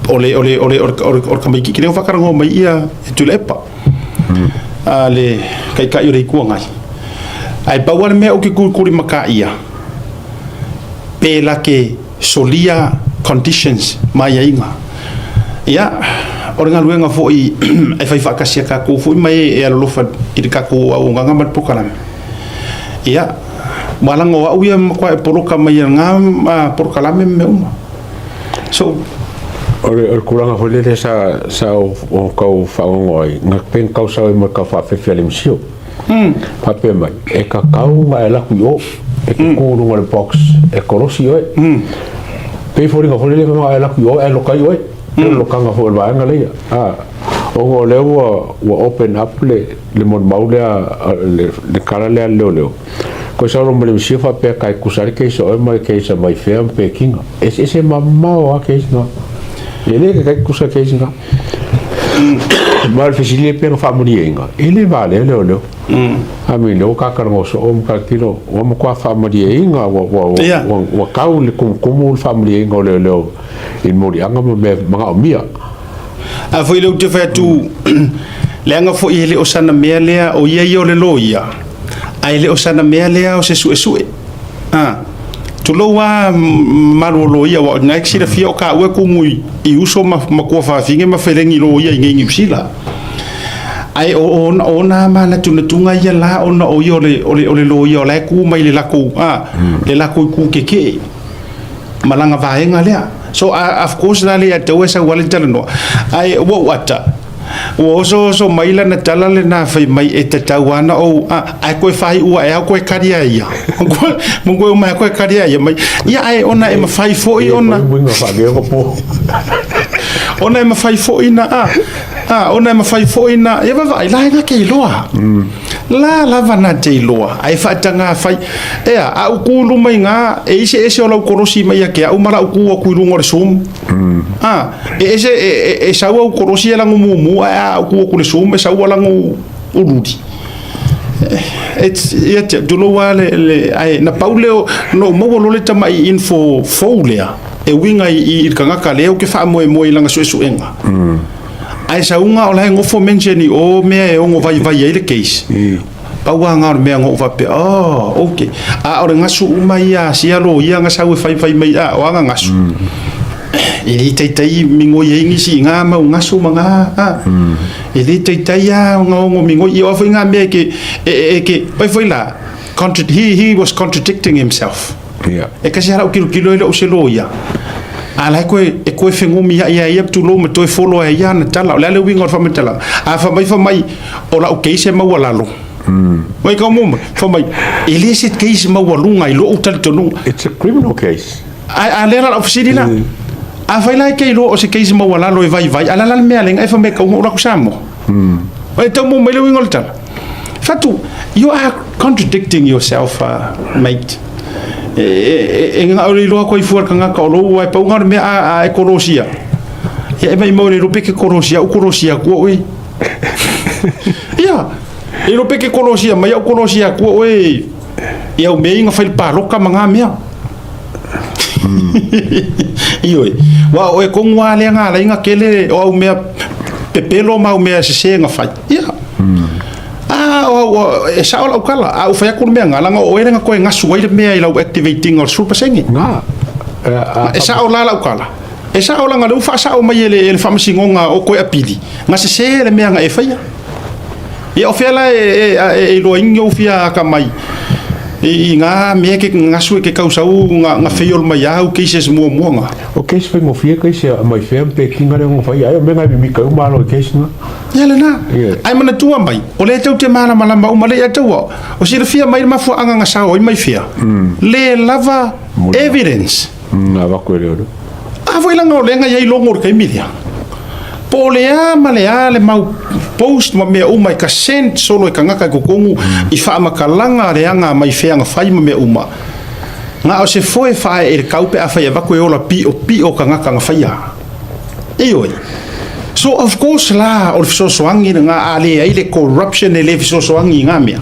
o le o le o le o le o le, o le tamaitiiti lea ua faatalanoa mai ia e Tuilaepa a le Taitai o le Itu Agai. Ae pau lava le mea ou te tulitulimataa ia, pe la te solia conditions ma aiaiga. Ia, o le galuega foi e fai faatasi a tatou foi ma e e alolofa i le tatou auaunaga ma le polokalame. Ia, ua laga o au ia e matua e poloka mai e lena polokalame ma mea uma. So, O le, o le tulaga foi lele sa, sa ou, ou tau faalogo ai, na pe na tau sau ai ma le tau faafefe a le MCIL. Mm. Faapea mai, e tatau ona e alu atu i o, e te tu i luga o le box e kolosi oe. Mm. Pei foliga foi lele na e alu atu i o ae loka ai oe. Mm. Le lokaga foi o le vaega lea. Ah, ona o lea ua, ua open up le, le molimau lea, le, le kala lea a le leoleo. Koe sau loa ma le misia faapea kai tusa ai le case a oe ma le case a Vaifea ma Pekinga. Eseese mamao lava case na. E le kai tusa case na. Ma o le fesili pe na faamalieina, e le valea leoleo. I mean, lea ua tatalanoa soo ma tautino, ua matua faamalieina, ua, ua, ua, ua, ua tau i le tumutumu le faamalieina o leoleo i le moliaga ma mea manaomia. A foi lea ou te fai atu, leaga foi e le o sana mea lea, o ia ia o le loia, ae le o sana mea lea o se suesue. A, tulou lava mamalu o loia, aua o lena e te silafia o taua e tumu i uso ma matua fafine ma feleni loia i inei i Niu Sila. Ae o ona manatunatuga ia la ona o ia o le, o le, o le loia o la e tu mai le latou, a, le latou itu tetee ma lana vaega lea. So, of course la le ia te au e sau lava le talanoa. Ae ua ou ata, Ua osooso mai lana tala lena fai mai e tatau ana ou a ae koe faaiu ae au koe kari a ia. Mo koe uma koe kari a ia mai. Ia ae ona e mawhai foi ona. Ona e mawhai foi na a. A ona e mawhai foi na ia vavaai la e na te iloa. La lava na te iloa ae faataga fai. Ea a u ku luma i ngā e ise ese o lau kolosi mai ia ke au ma lau ku aku i lunga o le Zoom. A, e ese, e, e, e sau au kolosi e lago mumu, ae a au ku aku le Zoom e sau a lago ululi. It's, ia te, tulou a le, le, ae na pau lea o, na ou maua loa le tamai info fou lea, e uiga i, i, i le tagata lea ou te faamoemoe i lana suesuega. Ae sauga o la e nofo mention i o mea e ono vaivai ai le case. Pau lava na o le mea na ou faapea, oh, ok. A o le gasu uma ia a sia loia na sau e faifai mai, a, o a na gasu. E le taitai migoi ai nisi i ngā mau gasu ma ngā, a. E le taitai a ona ono migoi. Ia o a foi ngā mea e ke, e, e, e ke, pai foi la, contra, he, he was contradicting himself. Yeah. E kasi hala o kilokilo e le o se loia. A la e koe, e koe whengomi ia ia ia tulou ma toe follow e ia ana tala. O le a le uiga o le faamatalaga. A fai mai fai mai, o lau case e maualalo. Mai ka mo mai, fai mai, e le se case maualuga i lou talitonuga. It's a criminal case. A, a lea la lau fesili la. A fai la e te iloa o se case maualalo e vaivai, a la la le mea lenga e fai mai e tau ona ou alu atu Samoa. E tau mo mai le uiga o le tala. Fatu, you are contradicting yourself, mate. E gaga'o le iloa atu ai fua e le tagata o lou, ae pau lena o le mea a e kolosia, ia e maumau e le iloa pe e te kolosia au kolosia atua oe. Ia, e iloa pe e te kolosia mai au kolosia atua oe i au mea ia na fai i le paloka ma na mea. Ioe, aua o oe tonu lava lea na ala ai ona tele o au mea pepelo ma au mea sese na fai. Ia. A, o, e sao lau tala, a ou fai atu le mea na, leaga o oe lea na toe gasu ai le mea i lau activate ina o le 10%. Na. E sao la lau tala. E sao leaga o lea ua faasao mai e le Faamasinoga o toe apili, na sese le mea na e faia. Ia o fea la e iloa ai ou fia atamai i na mea e ke gasu e ke kausau na fail mai au cases muamua na. O case faigofie case mai fea ma pekinga lea na fai ai o mea na e mimita ai malo i case na. Ia lena. Ae manatua mai, o lea tou te malamalama uma lea ia taua, o silafia mai le mafuaaga na sao ai mai fea, le lava evidence. Na avatu e leoleo. A foi leaga o lea na i ai logo i le taimi lea. Po o le a ma le a le mau post ma mea uma e ka send solo e tagata i totonu i faamatalaga leaga mai fea na fai ma mea uma. Na o se foe faaee i le tau pe afai e avatu e ola piopio tagata na faia. Ioe. So of course la o le fesoasoani lena a leai le corruption e le fesoasoani i na mea.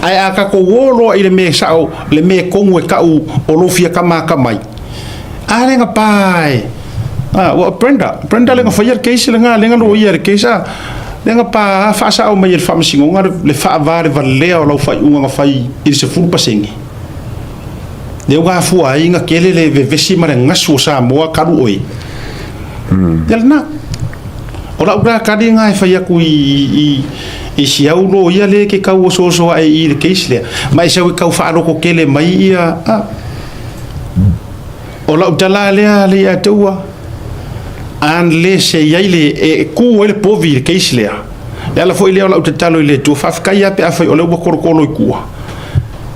Ae a tatou o loa i le mea sao, le mea tonu e tau o lou fia akamai, a lea na pa e, a, ua Brenda, Brenda lea na faia le case lena, lea na loia le case, a, lea na pa faasao mai e le Faamasinoga le faavalevalea o lau faaiuga na fai i le 10%. Lea ua afua ai na tele le vevesi ma le gasu o Samoa talu oe. Ia lena. O lau la tali lena e fai atu i si au loia lea e ke tau osooso ae i le case lea. Ma e sau e tau faalototele mai ia, a. O lau tala lea le ia te ua, unless e i ai le, e ku ai le povi i le case lea. Le ala foi lea o lau tatalo i le Atua, faafetai lava pe afai o lea ua tolotolo i tua.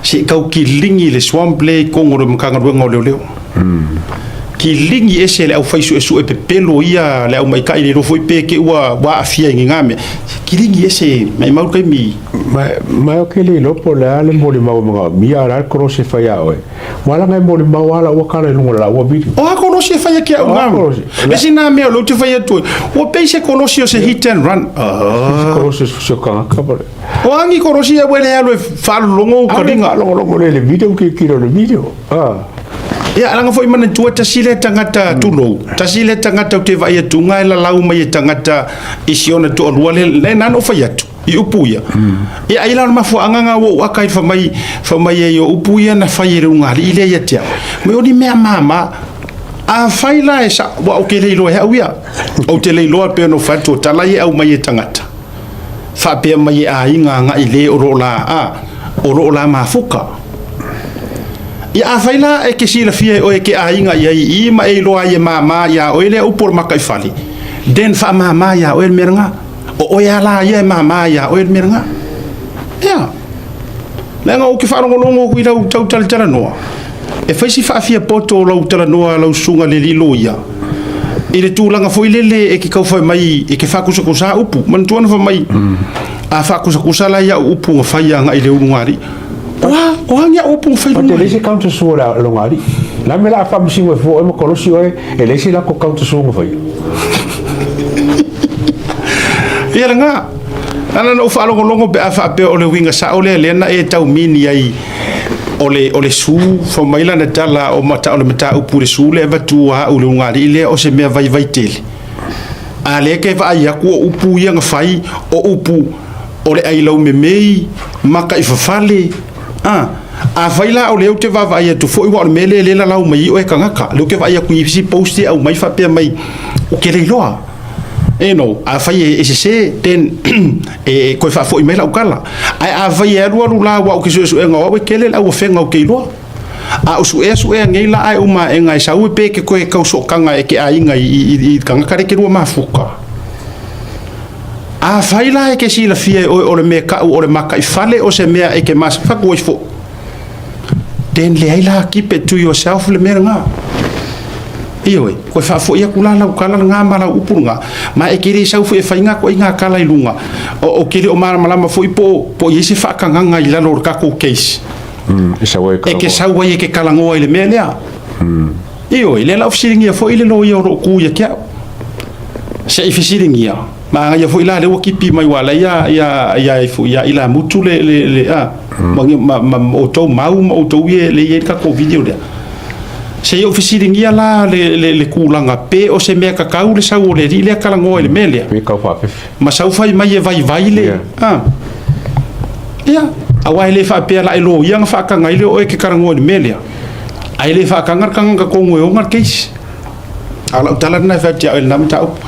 Se i tau kiligi le swamp lea i totonu o le Matagaluega o Leoleo. Kiligi ese le aufai suesue pepelo ia le aumaitai le iloa foi pe te i ua aafia i ni na mea. Kiligi ese maimau le taimi. Ma ou te le iloa po o le a le molimau e manaomia, a o le a le kolosi e fai ia oe. Ua ala e molimau lava lau tala i luga o le laua video. O a kolosi e fai ake au ngā? Le isi nā mea o lea ou te fai atu ai, ua pei se kolosi o se hit and run. Se kolosi o se tagata pa le. O a ni kolosi e ua le alu e faalologo ou kaliga. Faalogologo le le video, tilotilo i le video. Ia, leaga foi manatua tasi lea tagata, tulou, tasi lea tagata ou te vaai atu ga e lalau mai e tagata i si ona toalua lea, lea na ona ou fai atu i upu ia. Ia, ai la o le mafuaaga na ua ou aka ai fai mai ai o upu ia na fai e le ulugalii lea ia te au. Mai o ni mea mama. Afai la e sa, ua ou te le iloa e au ia. Ou te le iloa pei ona ou fai atu o tala ia e aumai e tagata. Faapea mai e aiga agai le o lo o la, a, o lo o la mafuka. Ia afai la e ke silafia e oe ke aiga i ai i ma e iloa ai e mama iā oe lea upu o le makaifale, then faamama iā oe le mea lena. O oe a la ia e mama iā oe le mea lena. Ia. Leaga ou te faalogologo atu i lau tau talatalanoa, e fai si faafia poto o lau talanoa lau susuga le alii loia, i le tulaga foi lele e ke tau fai mai e ke faakusakusa upu. Manatua na fai mai, a faakusakusa la i au upu na fai agai i le ulugalii. O a, o a ni au upu na fai i le ulugalii? E leai se counter sue a le ulugalii. O le a le mea o le a faamasino ai fua oe ma kolosi oe, e leai se latou counter sue na faia. Ia lena. Na ona ou faalogologo pe a faapea o le uiga sao lea lea na e tau mini ai o le su fai mai lana tala o mata o le mataupu i le su lea e avatu a au i le ulugalii lea o se mea vaivai tele. A lea ke vaai atu o upu ia na fai o upu o le ai laumemei maka i fafale a afai la o lea ou te vaavaai atu foi aua o le mea lea lea e lalau mai ai oe tagata lea ou te vaai atu i isi post ia e aumai faapea mai ou te le iloa. You know, afai e sese, then e toe faafoi mai lau tala. Ae afai e alualu la aua ou te suesuega o au e tele le auafega ou te iloa. A ou suea suea nei la ae uma aega e sau e pe ke toe tau sootaga e ke aiga i tagata lea e te lua mafuta. Afai la e te silafia e oe o le mea tau o le mataifale o se mea e te masafatu ai foi, then leai la keep it to yourself le mea lena. Ioe, koe faafoi atu la lau tala lena ma lau upu lena, ma e te le sau foi e fai ngā koe ngā tala i luga. O, o ke le o malamalama foi po, po i ai se faatagaga i lalo o le tatou case. E sau ai e ke sau ai e ke kalagoa i le mea lea. Ioe, lea la ua fesiligia foi le loia o lo o ku ia te au. Se i fesiligia, manaia foi la lea ua kipi mai aua la ia ia ia ifo ia ilamutu le le le a ma, ma, ma, ma outou mau ma outou ie le i ai le tatou video lea. Se i ou fesiligia la le, le, le tulaga pe o se mea tatau le sau o le alii lea talanoa i le mea lea. Pe tau faafefe. Ma sau fai mai e vaivai le Yeah. a. Ia, aua e le faapea la e loia na faataga ai lea o oe e te talanoa i le mea lea. Ae le faataga le tagata tonu e ona le case. A o lau tala lena e fai atu ia oe i lena mataupu.